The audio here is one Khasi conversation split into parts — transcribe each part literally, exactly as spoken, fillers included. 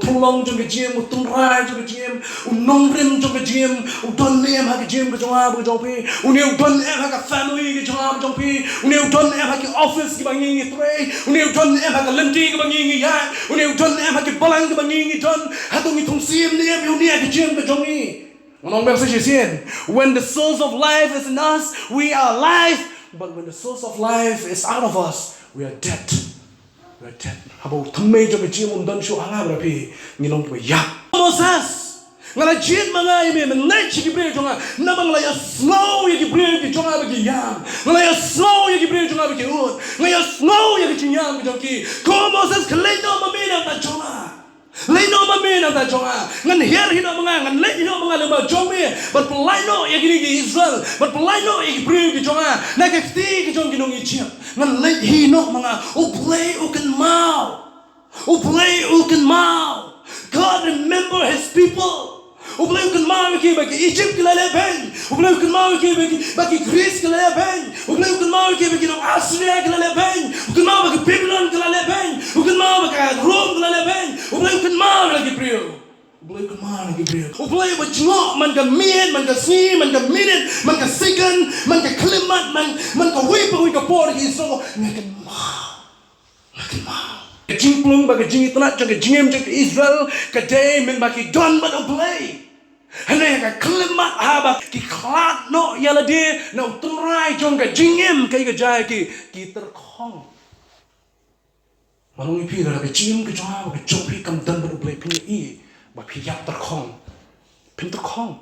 U long jong ka jingim, u tynrai jong ka jingim, u nongrim jong ka jingim, u don ne em ha ka jingim ka jong nga bad ka jong phi? Une u don ne em ha ka family ka jong nga bad jong phi? Une u don ne em ha ki office kiba ngi ngi trei? Une u don ne em ha ka lynti kaba ngi ngi ïaid? Une u don ne em ha ki balang kiba ngi ngi don? Hato ngi thung siem ne em ïa une ha ka jingim ka jong ngi? Ngan ong biang sa shisien. When the source of life is in us, we are alive. But when the source of life is out of us, we are dead. Haba u thymmei jong ka jingim um don shuh ha nga bad ha phi, ngi long kiba ïap. Moses, nga la jied ma nga ïa me, men leit sha ki briew jong nga, namar nga la ïasngew ïa ki briew ki jong nga ba ki ïam. Nga la ïasngew ïa ki briew jong nga ba ki ud. Nga ïasngew ïa ka jingïam ka jong ki. Ko Moses, khlei noh ma me na ka bynta jong nga. Leit noh ma me na ka bynta jong nga. Ngan hiar hi noh ma nga, ngan leit hi noh ma nga lyngba jong me. Ban pynlait noh ïa kine ki Israel, ban pynlait noh ïa ki briew ki jong nga na ka kti ka jong ki nong Egypt. Ngan leit hi noh ma nga. U Blei u kynmaw. U Blei u kynmaw. God remember his people. U Blei u kynmaw ïa ki ba ki Egypt ki la leh beiñ. U Blei u kynmaw ïa ki ba ki, ba ki Greece ki la leh beiñ. U Blei u kynmaw ïa ki ba ki nong Assyria ki la leh beiñ. U kynmaw ba ki Babylon ki la leh beiñ. U kynmaw ba ka Rome ki la leh beiñ. U Blei u kynmaw ïa ki briew. U Blei u kynmaw ïa ki briew. U Blei uba jngoh man ka miet, man ka sngi, man ka minit, man ka second, man ka khyllipmat, man, man kawei pa kawei ka por, ki Israel, nga kynmaw. Ka jingpynlong bad ka jingitynnad jong ka jingim jong ka Israel ka dei mynba ki don bad U Blei. Hynrei ha ka khyllipmat haba ki khlad noh ïa lade na u tynrai jong ka jingim, kaei ka jia? Ki, ki tyrkhong. Nga ong ïa phi, lada ka jingim ka jong nga bad ka jong phi kam don bad U Blei, phin ïohi ba phi ïap tyrkhong. Phin tyrkhong.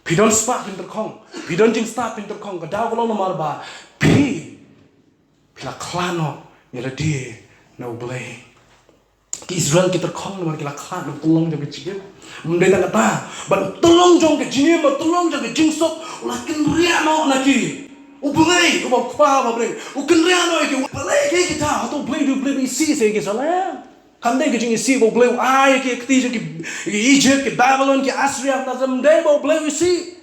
Phi don spah, phin tyrkhong. Phi don jingstad, phin tyrkhong. Ka daw ka long namar ba phi, phi la khlad noh ïa lade na U Blei. Ki Israel ki tyrkhong namar ki la khlad na u tyllong jong ka jingim. Ym dei tang kata, bad u tyllong jong ka jingim, u tyllong jong ka jingsuk u la kynriah noh na ki. U Blei, uba U Kpa uba bri, u kynriah noh ïa ki. U Blei, kaei kita? Hato U Blei u dei U Blei ba isih sa ïa ki, sala? Kam dei ka jingisih ba U Blei u ai ïa ki ha ka kti jong ki, ki Egypt, ki Babylon, ki Assyria, ym dei ba U Blei u isih.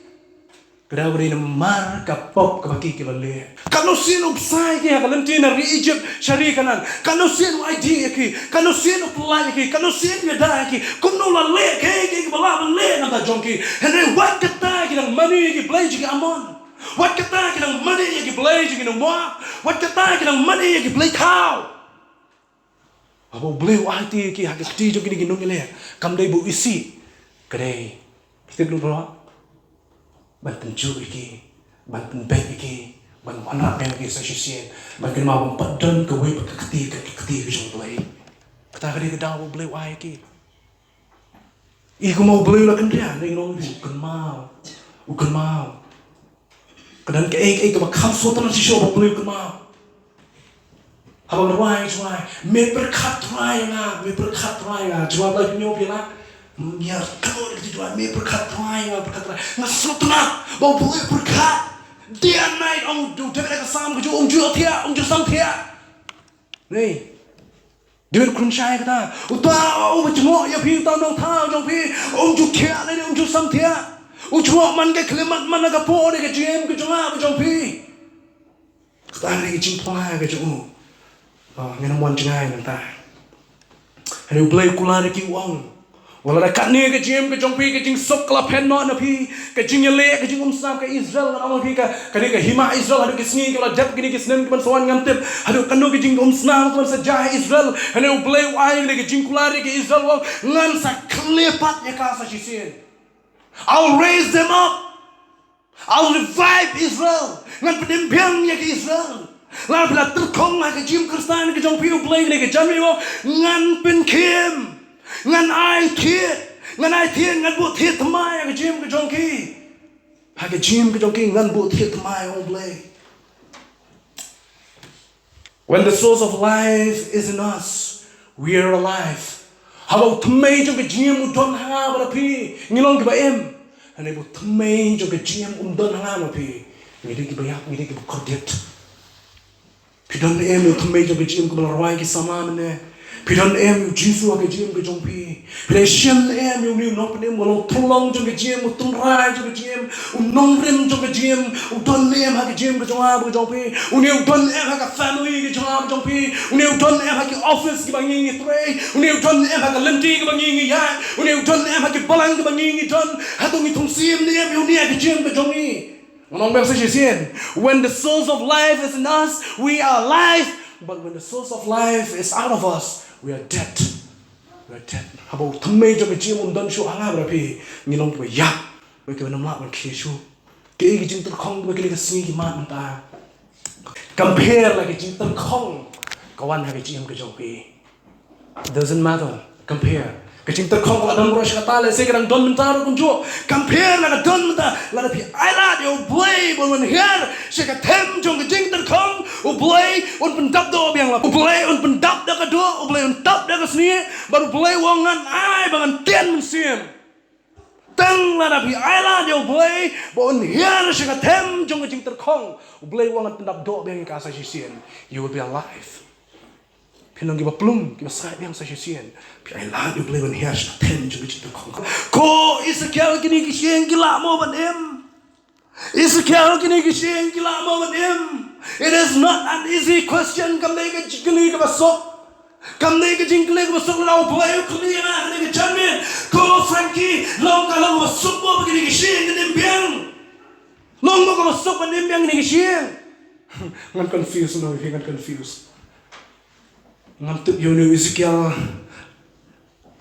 Ka daw ka dei namar ka pop kaba ki, ki la leh. Katno sien u bsa ïa ki ha ka lynti na ri Egypt sha ri Kanaan. Katno sien u aiti ïa ki. Katno sien u pynlait ïa ki. Katno sien u ïada ïa ki. Kumno u la leh kaei kaei kaba lah ban leh na ka bynta jong ki. Hynrei wat kata ki dang mane ïa ki blei jong ki Ammon. Wat kata ki dang mane ïa ki blei jong ki nong Moab. Wat kata ki dang mane ïa ki blei thaw. Haba U Blei u aiti ïa ki ha ka kti jong kine ki nongïaleh, kam dei ba u isih. Ka dei, ki tip lut baroh, ban pynjuh ïa ki, ban pynbeit ïa ki, ban wanrah biang ïa ki sa shisien, ban kynmaw ba ym pat don kawei pat ka kti kat ka kti ka jong U Blei. Kata ka dei ka daw ba U Blei u ai ïa ki. I kumba U Blei u la kynriah, ne ngi ong u kynmaw, u kynmaw. Ka don kaei kaei kaba kham sngewtynnat shisha ba U Blei u kynmaw. Haba nga rwai, nga rwai, me pyrkhat Trai ïa nga, me pyrkhat Trai ïa nga. Jubab la pynïoh phi la. Ngi ïa kynnoh ïa ka jubab, me pyrkhat Trai ïa nga, pyrkhat Trai. Nga sngewtynnat ba U Blei u pyrkhat. Day and night, ong u David ha ka Salm, ka ju, um ju thiah, um ju sam thiah. Nei. David u kren shai kata. Uta u ba jngoh ïa phi, uta u nongthaw jong phi, um ju thiah lane um ju sam thiah. U jngoh man ka khyllipmat, man la ka por, ka jingim ka jong nga bad jong phi. Kata ka dei ka jingpyllait ka jong u. Oh, ngin ym wan jngai mynta. Hynrei U Blei u kular ïa ki, u ong, wat lada katne ka jingim ka jong phi, ka jingsuk ka la phet noh na phi, ka jingïaleh, ka jingumsnam ka Israel, ngan ong ïa phi, ka, ka dei ka hima Israel haduh ki sngi kiba la dep, kine ki snem kiban sa wan ngam tip haduh katno ka jingumsnam kaban sa jia ha Israel. Hynrei U Blei u ai kane ka jingkular ïa ka Israel, u ong, ngan sa khyllipmat ïa ka sa shisien. I'll raise them up. I'll revive Israel. Ngan pynim biang ïa ka Israel. Lada phi la tyrkhong ha ka jingim Khristan ka jong phi, U Blei kane ka janmiet u ong, ngan pynkhim. Ngan ai thied. Ngan ai thied, ngan buh thied thymmai ha ka jingim ka jong ki. Ha ka jingim ka jong ki ngan buh thied thymmai, ong U Blei. When the source of life is in us, we are alive. Haba u thymmei jong ka jingim u don ha nga bad ha phi, ngi long kiba im. Hynrei ba u thymmei jong ka jingim um don ha nga bad ha phi, ngi dei kiba ïap, ngi dei kiba kordit. Phi don ne em ïa u thymmei jong ka jingim kaba la rwai ki samla mynne? Phi don em ïa u Jisu ha ka jingim ka jong phi? Phi la shem em ïa une u nongpynim, u long tynrai jong ka jingim, u tynrai jong ka jingim, u nongrim jong ka jingim, u don em ha ka jingim ka jong nga bad ka jong phi? Une u don em ha ka family ka jong nga bad jong phi? Une u don em ha ki office kiba ngi ngi trei? Une u don em ha ka lynti kaba ngi ngi ïaid? Une u don em ha ki balang kiba ngi ngi don? Hato ngi thung siem ne em ïa une ha ka jingim ka jong ngi? Ngan ong biang sa shisien, when the source of life is in us, we are alive. But when the source of life is out of us, we are dead. We are dead. Haba u thymmei jong ka jingim um don shuh ha nga bad ha phi, ngi long kiba ïap, kiba ym lah ban khie shuh. Kaei ka jingtyrkhong ba kine ki sngi ki mad mynta? Compare la ka jingtyrkhong ka wan ha ka jingim ka jong phi. Doesn't matter. Compare. Ka jingtyrkhong ka la don baroh shi katta, lehse ka dang don mynta ruh kumjuh. Compare la ka don mynta. Lada phi ailad ïa U Blei ban wan hiar sha ka them jong ka jingtyrkhong, U Blei un pyndap doh biang la. U Blei un pyndap da ka doh, U Blei un tap da ka snieh, bad U Blei u ong ngan ai ba ngan tian mynsiem. Tang lada phi ailad ïa U Blei ba un hiar sha ka them jong ka jingtyrkhong, U Blei u ong ngan pyndap doh biang ïa ka sa shisien. You will be alive. Phin long kiba plung, kiba sngewsih biang sa shisien. Phi ailad ïa U Blei ban hiar sha ka them jong ka jingtyrkhong. Ko Ezekiel, kine ki shyieng ki lah mo ban im? Ezekiel, kine ki shyieng ki lah mo ban im? It is not an easy question. Kam dei ka jingkylli kaba suk. Kam dei ka jingkylli kaba suk. Lada U Blei u kylli ïa nga ha kane ka janmiet, ko Frankie, long ka long kaba suk mo ba kine ki shyieng kin im biang? Long mo kaba suk ban im biang kine ki shyieng? Ngan confuse, no, ngan confuse. Ngam tip ïa une u Ezekiel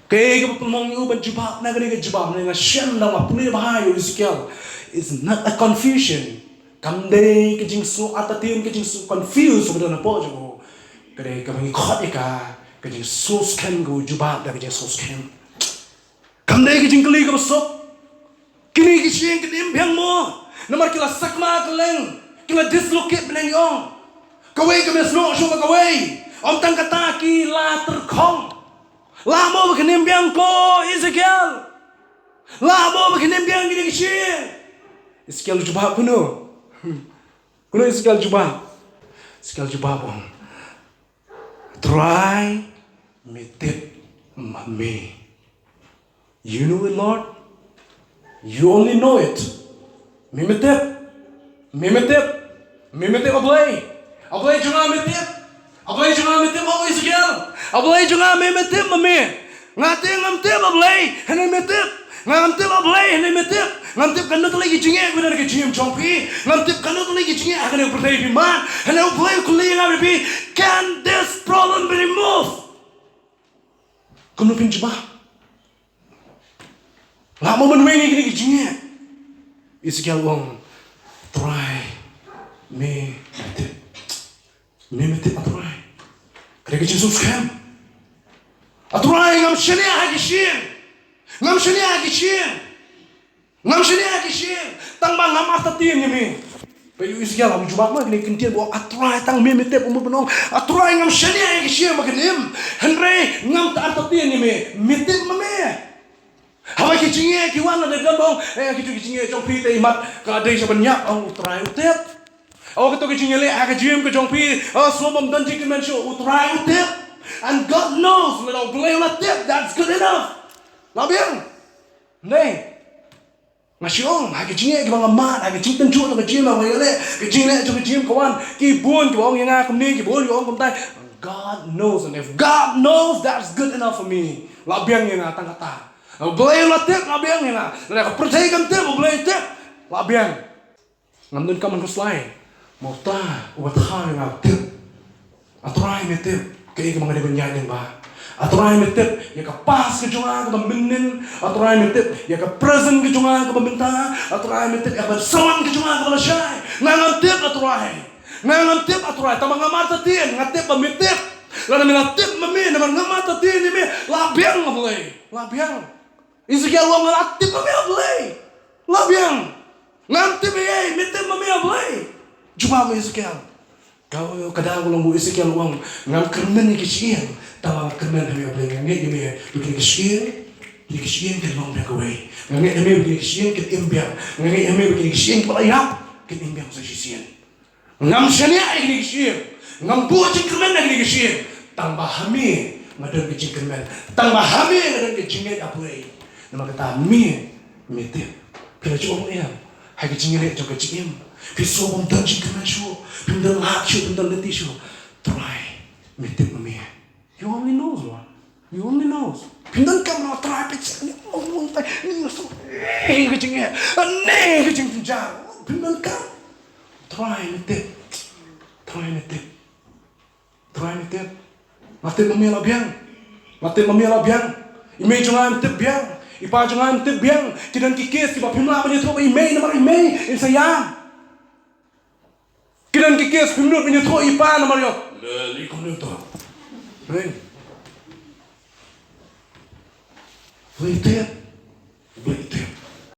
kaei kaba pynmong ïa u ban jubab na kane ka jubab, ne nga shem da nga pule bha ïa u Ezekiel. It's not a confusion. Kam dei ka jingsngew artatien, ka jingsngew confuse ba don hapoh jong u. Ka dei kaba ngi khot ïa ka, ka jingsngew skhem, ka jubab da ka jingsngew skhem. Kam dei ka jingkylli kaba suk. Kine ki shyieng kin im biang mo? Namar ki la sakma kylleng, ki la dislocate bneng ïong. Kawei ka mih snoh shuh ma kawei. Ym tang kata, ki la tyrkhong. Lah mo ba kin im biang ko Ezekiel? Lah mo ba kin im biang kine ki shyieng? Ezekiel u jubab kumno? Kumno Ezekiel u jubab? Ezekiel u jubab u ong, Trai, me tip ma me. You know it, Lord. You only know it. Me me tip. Me me tip. Me me tip, A Blei. A Blei jong nga, me tip. A Blei jong nga, me tip, O Ezekiel. A Blei jong nga, me me tip ma me. Nga te ngam tip A Blei, hynrei me tip. Nga ngam tip A Blei, hynrei me tip. Ngam tip katno tylli ki jingeh kiba don ha ka jingim jong phi. Ngam tip katno tylli ki jingeh ha kane ka pyrthei phi mad. Hynrei U Blei u kylli ïa nga bad phi, can this problem be removed? Kumno phin jubab? Lah mo ban weng ïa kine ki jingeh? Ezekiel u ong, Trai, me me tip. Me me tip, A Trai. Ka dei ka jingsngewskhem. A Trai, ngam shaniah ha ki shyieng. Ngam shaniah ha ki shyieng. Ngam shaniah ha ki shyieng. Tang ba ngam artatien ïa me. Ba ïa u Ezekiel u jubab ma kine ki ktien ba, A Trai, tang me me tip, u mut ban ong, A Trai, ngam shaniah ha ki shyieng ba kin im. Hynrei ngam artatien ïa me. Me tip ma me. Haba ki jingeh ki wan, lada don ba ong, eh, kito ki jingeh jong phi te i mat ka dei sha ban ïap, ong, U Trai u tip. O, kito ki jingeh leh ha ka jingim ka jong phi, o, sngewbha ym don jingkyrmen shuh, U Trai u tip. And God knows, lada U Blei u la tip, that's good enough. Lah biang. Hynrei nga shu ong, ha ki jingeh kiba nga mad, ha ki jingtynjuh jong ka jingim, ha ka jingeh jong ka jingim ka wan, ki bun kiba ong ïa nga kumne, ki bun kiba ong kumtai. God knows, and if God knows, that's good enough for me. Lah biang ïa nga tang kata. U Blei u la tip, lah biang ïa nga. Lada ka pyrthei kam tip, U Blei u tip, lah biang. Ngam donkam ban khuslai. Ma uta uba thaw ïa nga u tip. A Trai, me tip kaei kaba nga dei ban ïaid lyngba. A Trai, me tip ïa ka past ka jong nga kaba mynnin. A Trai, me tip ïa ka present ka jong nga kaba mynta. A Trai, me tip ïa ka ban sa wan ka jong nga kaba lashai. Nga ngam tip, A Trai. Nga ngam tip, A Trai. Tangba ngam artatien, nga tip ba me tip. Lada me la tip ma me, namar ngam artatien ïa me, lah biang, A Blei. Lah biang. Ezekiel u ong, nga la tip ma me, A Blei. Lah biang. Ngam tip ei ei, me tip ma me, A Blei. Jubab ma Ezekiel. Ka, ka daw ka long ba u Ezekiel u ong, ngam kyrmen ïa ki shyieng, tangba nga kyrmen ha me, A Blei. Nga ngeit ïa me ba kine ki shyieng, kine ki shyieng kin long biang kawei. Nga ngeit ha me ba kine ki shyieng kin im biang. Nga ngeit ha me ba kine ki shyieng kiba la ïap kin im biang sa shisien. Ngam shaniah ïa kine ki shyieng. Ngam buh jingkyrmen ïa kine ki shyieng. Tangba ha me Nga don ka jingkyrmen. Tang ba ha me nga don ka jingngeit, A Blei. Namar kata me, me tip. Phi la ju ong em ha ka jingngeit jong ka jingim. Phi sngew bym don jingkyrmen shuh, phim don lad shuh, phim don lynti shuh. Trai, me tip ma me. You only knows, Lord. You only knows. Phim don kam, Lord, Trai, phi sngew, oh, Trai, ni nga sngew, eh, ka jingngeit, eh, ka jingjynjar. Phim don kam. Trai, me tip. Trai, me tip. Trai, me tip. Nga tip ma me la biang. Nga tip ma me la biang. I mei jong nga im tip biang. I pa jong nga im tip biang. Ki don ki case kiba phim lah ban ïathuh bad i mei namar i mei in sa ïam. Ki don ki case phim nud ban ïathuh i pa namar ïoh. Le, li kumno to. Hei. Wei tip.